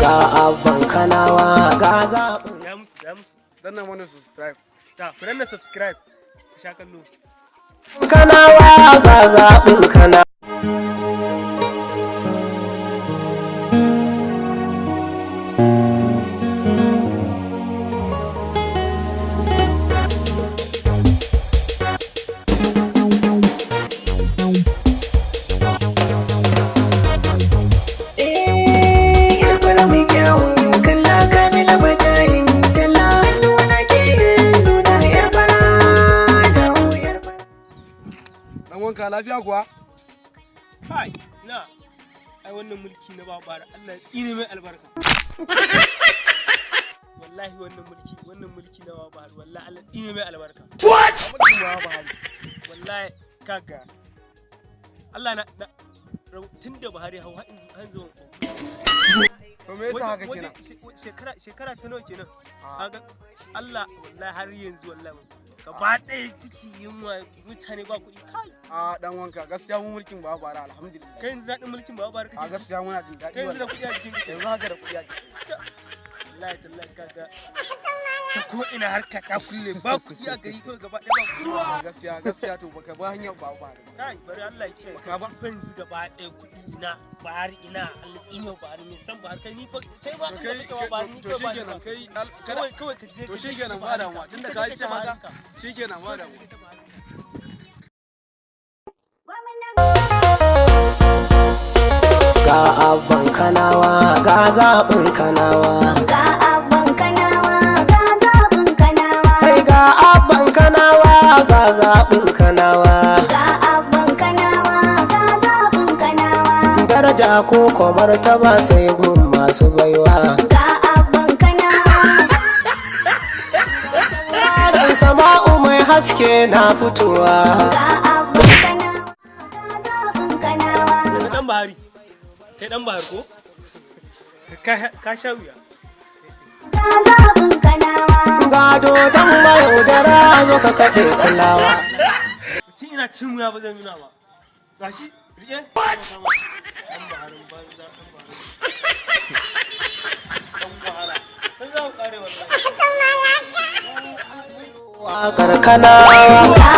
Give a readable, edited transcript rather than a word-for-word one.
Ga Abban Kanawa, ga zaɓin. Ya musu, ya musu. Danna mana subscribe. Ta, ku danna subscribe. Ku sha kallo. Kanawa, ga zaɓin Kanawa. Yar fara mai kyawun kalla, kamila matayin talla, hannu na ke nuna yar fara da yar fara. Dan wanka, lafiya kuwa? Kai, na. Ai wannan mulki na Babara, Allah ya tsine mai albarka. Wallahi wannan mulki na Babara, wallahi Allah ya tsine mai albarka. What? Mulkin ba Buhari. Wallahi kaga. Allah na tun da Buhari hau har zuwan To me yasa haka kenan? Shekara ta nawa kenan? Kaga Allah, wallahi har yanzu, wallahi gaba ɗaya ciki yunwa, mutane ba kuɗi, kai. A dan wanka, gaskiya mu mulkin ba Buhari, alhamdulillah. Kai yanzu daɗin mulkin ba Buhari A kake ji? gaskiya muna jin daɗi. Kai yanzu da Wallahi. kuɗi a jikin ka? Yanzu haka da kuɗi a jiki. Wallahi tallahi kaga ta ko ina harka ta kulle, ba kuɗi a gari, kawai gaba ɗaya ba kuɗi. A gaskiya, gaskiya, to baka ba hanyar ba Buhari ba. Kai, bari Allah ya kiyaye. Baka ba? Yanzu gaba ɗaya kuɗi ina Buhari, ina Allah tsine Buhari, mai san Buhari, kai ni fa kai ma To inda kai kake wa Buhari ni to kai ba ni shikenan ba. kai kada Kawai kawai ka je to ka je shikenan ka ba damuwa, tunda ka Ka ce haka Buhari ka. Shikenan, ba damuwa. Ga Abban Kanawa, ga zaɓin Kanawa. Ga Abban Kanawa, ga zaɓin Kanawa. Kai, ga Abban Kanawa, ga zaɓin Kanawa. Ga Abban Kanawa, ga zaɓin Kanawa. Daraja ko kwamar ta ba sai gun masu baiwa. Ga Abban Kanawa. Dan sama'u mai haske na fitowa. Ga Abban Kanawa, ga zaɓin Kanawa. Kai dan Buhari, kai dan Buhari ko ka sha wuya. Ga zaɓin Kanawa. Gado don mayaudara, zo ka kaɗe kulawa. Tun ina cin wuya ba zan nuna ba, gashi rike dan Buharin banza, dan Buharin dan wahala, sai za ku kare wallahi. Waƙar Kanawa. Ga